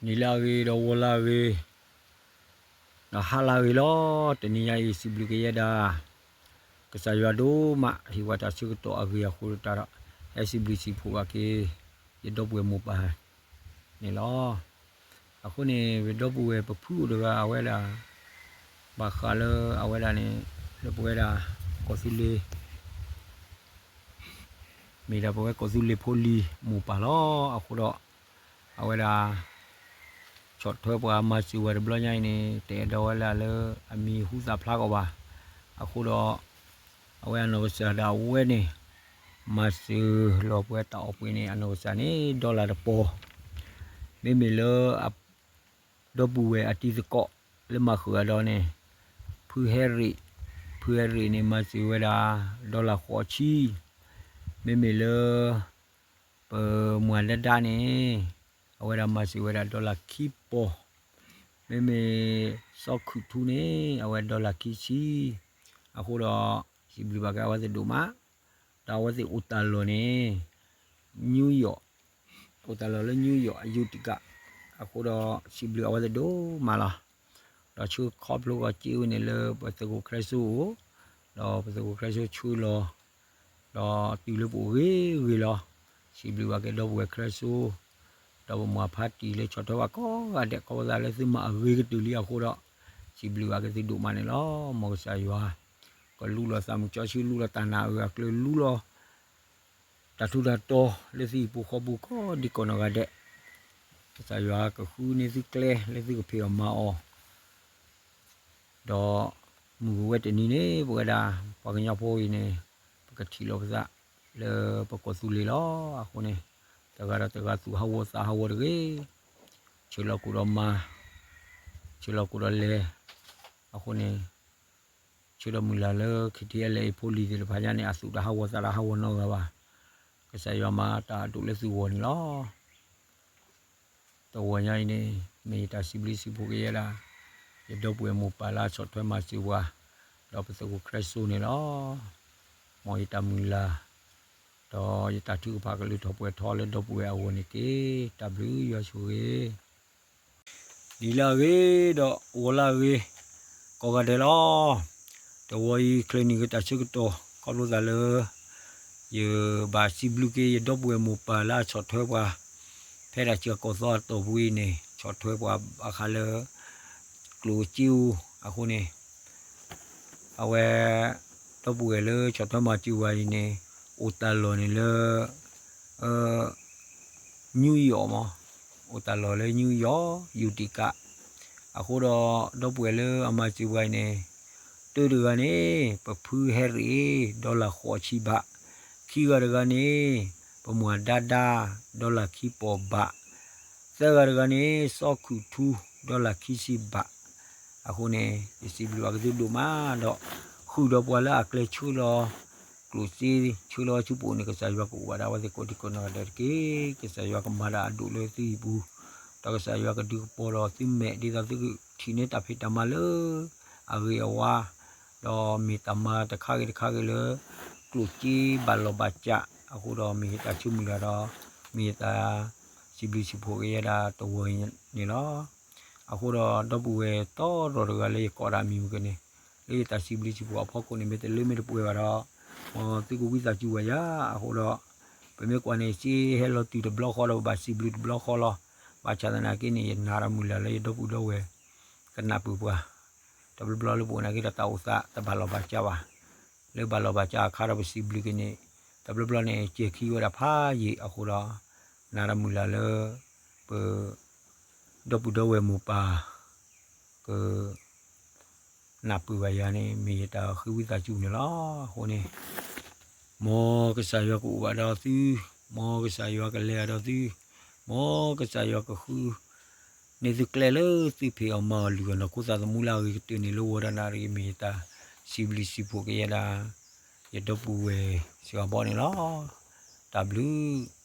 နံၤလၢအဂ့ၤ ဒီးဂီၤလၢအဂ့ၤ ဒီးဟါလၢအဂ့ၤလီၤ. တနံၤညါအံၤ စံးဘျုးက့ၤယဲဒၣ် ကစၢ်ယွၤဒိၣ်မး ဟ့ၣ်ဝဲတၢ်ဆၢကတီၢ်အဂ့ၤအဃိတၢ်ဒီး ဟဲစံးဘျုးစံးဖှိၣ်ဘၣ်က့ၤ ယဒီပုၢ်ဝဲၢ်မိၢ်ပၢ်န့ၣ်လီၤ. အဃိန့ၣ် ပဒီပုၢ်ဝဲၢ်ပဖုအိၣ်တဂၤ အဝဲဒၣ် ဘၣ်ဃးလၢအဝဲဒၣ်န့ၣ် လၢပဝဲဒၣ် ကီၢ်သူလ့ၤ မ့ၢ်ဒၣ်ပဝဲကီၢ်သူလ့ၤဖိလံၤမိၢ်ပၢ်လီၤ. အဃိဒီး အဝဲဒၣ် ဆီၣ်ထွဲပှၤမၤစၢၤဝဲတဘျီညါအံၤန့ၣ် တအဲၣ်ဒိးဝဲလၢ လၢအမံၤဟူသၣ်ဖျါကီးဘၣ်. အဃိဒီး အဝဲအနီၢ်ကစၢ်ဒၣ်ဝဲန့ၣ် မၤစၢၤလီၤပဝဲတၢ်အီၣ်ပှ့ၤန့ၣ် အနီၢ်ကစၢ်န့ၣ် dollar တပီၤ, မ့မ့ၢ်လၢ ဒီပုၢ်ဝဲၢ်အတံၤသကိးလၢမၤဃုာ်အဒီးန့ၣ် ဖုဟဲရံး, ဖုဟဲရံးန့ၣ် မၤစၢၤဝဲဒၣ် dollar ဃိးဆံ, မ့မ့ၢ်လၢ ပမုၢ်ဒါဒါန့ၣ် အဝဲဒၣ်မၤစၢၤဝဲဒၣ် dollar ခံပီၤ, မ့မ့ၢ်စီၤခုၣ်ထူန့ၣ် အဝဲ dollar ခံဆံ, အဃိဒီး စံးဘျုးဘၣ်က့ၤအဝဲသ့ၣ်ဒိၣ်မး, ဒီးအဝဲသ့ၣ်အိၣ်တၢ်လီၢ်န့ၣ် New York, အိၣ်တၢ်လီၢ်လၢ New York အယူးတံကၣ်, အဃိဒီးစံးဘျုးအဝဲသ့ၣ်ဒိၣ်မးလီၤ. ဒီးဆှၢခီဖျိဂီၤစ့ဝဲန့ၣ်လၢ ပသုးခိၣ်ခရၢစိအအိၣ်, ဒီးပသုးခိၣ်ခရၢစိဆှၢလီၤ ဒီးတုၤလၢပအိၣ်ဂ့ၤဂ့ၤလီၤ. စံးဘျုးဘၣ်က့ၤဒီပုၢ်ဝဲၢ်ခရၢစိ ဒီးပမိၢ်ပၢ်ဖါတံၢ်လၢဆီၣ်ထွဲပှၤကိးဂၤဒဲး ခီဖျိလၢသုမၤအဂ့ၤကတၢၢ်လံအဃိဒီး စံးဘျုးဘၣ်က့ၤသုဒိၣ်မးန့ၣ်လီၤ. မ်ကစၢ်ယွၤ ကလူလီၤသးမုၢ်ကၠီဆှံ လူလီၤတၢ်နာ်အုးအကျဲ လူလီၤ တၢ်ထူးတၢ်တီၤလၢသုဟံၣ်ပူၤဃီပူၤကိးဒံကိးနီၢ်ဂၤဒဲး, ကစၢ်ယွၤကဃုန့ၢ်သုကျဲလၢသုကဖံးအီၣ်မၤအီၣ်, ဒီးမုၢ်ကဝဲတနံၤန့ၣ် ပဝဲဒၣ်ပှၤကညီဖိအံၤန့ၣ် ပကထံၣ်လိာ်ပသးလၢပကီၢ်သူလ့ၤလီၤ. အဃိန့ၣ် တဂၤဒီးတဂၤသူၣ်ဟးဂီၤသးဟးဂီၤတဂ့ၤ, ဆၢလီၤကိၣ်ဒီးမၤ, ဆၢလီၤကိၣ်ဒီးလဲၤ, အဃိန့ၣ် ဆၢဒီးမုၢ်လၢ်လၢ KTLA ဖိလံၤသ့ၣ်တဖၣ်ညါန့ၣ် အသူၣ်တဟးဂီၤသးတဟးဂီၤနီတဂၤဘၣ်. ကစၢ်ယွၤမၤတၢ်အဒိၣ်လၢသုဂီၢ်န့ၣ်လီၤ. တဂီၤညါအံၤန့ၣ် မ့ၢ်ယတၢ်စံးဘျုးစံးဖှိၣ်က့ၤယဲဒၣ် ယဒီပုၢ်ဝဲၢ်မိၢ်ပၢ်လၢအဆီၣ်ထွဲမၤစၢၤပှၤ, ဒီးပသုးခိၣ်ခရၢစိန့ၣ်လီၤ. မ်ယတၢ်မုၢ်လၢ် ဒီးယတၢ်ထုကဖၣ်ကလုၢ်ထီၣ်ပှဲၤထီၣ်လၢဒီပုၢ်ဝဲၢ်အဂီၢ်န့ၣ်တက့ၢ်. တၢ်ဘျုးယွၤဆိၣ်ဂ့ၤ နံၤလၢအဂ့ၤ ဒီးဂီၤလၢအဂ့ၤ ကိးဂၤဒဲးလီၤ. တဂီၤအံၤ ချ့းန့ၢ်က့ၤတၢ်ဆၢကတီၢ် ခီဖျိသးလၢ ယဘၣ်စံးဘျုးက့ၤ ယဒီပုၢ်ဝဲၢ်မိၢ်ပၢ်လၢအဆီၣ်ထွဲပှၤ ဖဲဒၣ်စှၤကီၢ်သီအတီၢ်ပူၤအံၤန့ၣ် ဆီၣ်ထွဲပှၤဘၣ်ဃးလၢ ကျိၣ်စ့အဃိန့ၣ် အဝဲ ဒီပုၢ်ဝဲၢ်လၢဆီၣ်ထွဲမၤစၢၤပှၤအံၤန့ၣ် အိၣ်တၢ်လီၢ်န့ၣ်လၢ New York မး, အိၣ်တၢ်လီၢ်လၢ New York Utica အဃိဒီး ဒီပုၢ်ဝဲၢ်လၢအမၤစၢၤပှၤအံၤန့ၣ် တၢတဂၤန့ၣ် ပဖုဟဲရံး dollar ဃိးဆံဘး, ခံဂၤတဂၤန့ၣ် ပမုၢ်ဒါဒါ dollar ခံပီၤဘး, သၢဂၤတဂၤန့ၣ် စီၤခုၣ်ထူ dollar ခံဆံဘး, အဃိန့ၣ် ယစံးဘျုးဘၣ်က့ၤသုဒိၣ်မးဒီး ဃုာ်ဒီးပှၤလၢအကျဲဆှၢလီၤ ကျိၣ်စ့ ဆှၢလီၤဆူပအိၣ်န့ၣ် ကစၢ်ယွၤကအိၣ်ဘၣ်ဒီးအဝဲသ့ၣ်ကိးဒံကိးနီၢ်ဂၤဒဲးတက့ၢ်. ကစၢ်ယွၤကမၤတၢ်အဒိၣ်လၢသုဟံၣ်ပူၤ, ဒီးကစၢ်ယွၤကဒုးကပီၤဒီးသုမဲာ် ဒ်သိးသုကထံၣ်န့ၢ်တၢ်ဖံးတၢ်မၤလၢ အဂ့ၤအဝါ, ဒီးမ့ၢ်တၢ်မၤတခါဂ့ၤတခါဂ့ၤလၢ ကျိၣ်စ့ဘၣ်လီၤဘၣ်စး, အဃိဒီးမ့ၢ်ယတၢ်ဆိမုၢ်လၢ်ဒီး မ့ၢ်ယတၢ်စံးဘျုးစံးဖှိၣ်က့ၤယဲဒၣ်တဂီၤအံၤန့ၣ်လီၤ. အဃိဒီးဒီပုၢ်ဝဲၢ်တီတီတဂၤလၢယကိးဒၣ်မံၤမုၢ်ကန့ၣ် လၢယတၢ်စံးဘျုးစံးဖှိၣ်အဖီခိၣ်န့ၣ် မ့ၢ်တလၢမ့ၢ်တပှဲၤဘၣ်ဒီး မ်သုကဝံသးစူၤဝဲယၤ, အဃိဒီး ပမ့ၢ်ကွၢ်န့ၣ် စ့ဟဲလီၤတုၤတဘျီဃီဒီး ပဘၣ်စံးဘျုးတဘျီဃီလီၤ. ဘၣ်ဆၣ်သနာ်က့န့ၣ် ယနာ်ဒီးမုၢ်လၢ်လၢယဒီပုၢ်ဒီဝဲၢ် ကနၢ်ပၢၢ်ပှၤ, တဘျီဘျီလၢပအိၣ်နာ်က့ဒီးတၢ်အိၣ်သးတဘၣ်လီၤဘၣ်စးဘၣ်, လၢဘၣ်လီၤဘၣ်စးအခါဒီးပစံးဘျုးက့ၤန့ၣ် တဘျီဘျီန့ၣ် စဲၤခံဝဲဒၣ်ဖးယံာ်အဃိဒီး နာ်ဒီးမုၢ်လၢ်လၢ ပ ဒီပုၢ်ဒီဝဲၢ်မိၢ်ပၢ် က နၢ်ပၢၢ်ဘၣ်ယၤန့ၣ် မ့ၢ်ယတၢ်ဃ့ဝံသးစူၤန့ၣ်လီၤ. အဃိန့ၣ် မ်ကစၢ်ယွၤကအိၣ်ဘၣ်ဒီးသု, မ်ကစၢ်ယွၤကလဲၤဘၣ်ဒီးသု, မ်ကစၢ်ယွၤကဃု န့ၢ်သုကျဲလၢသုဖံးအီၣ်မၤအီၣ်လုၢ်အီၣ်နီၢ်ခိသးသမူလၢအဂ့ၤကတၢၢ်န့ၣ် လၢဝီတၢ်နၣ်ရံၣ် မ့ၢ်ယတၢ်စံးဘျုးစံးဖှိၣ်က့ၤယဲဒၣ် ယဒီပုၢ်ဝဲၢ်စှၤဘီန့ၣ်လီၤ. တၢ်ဘျုး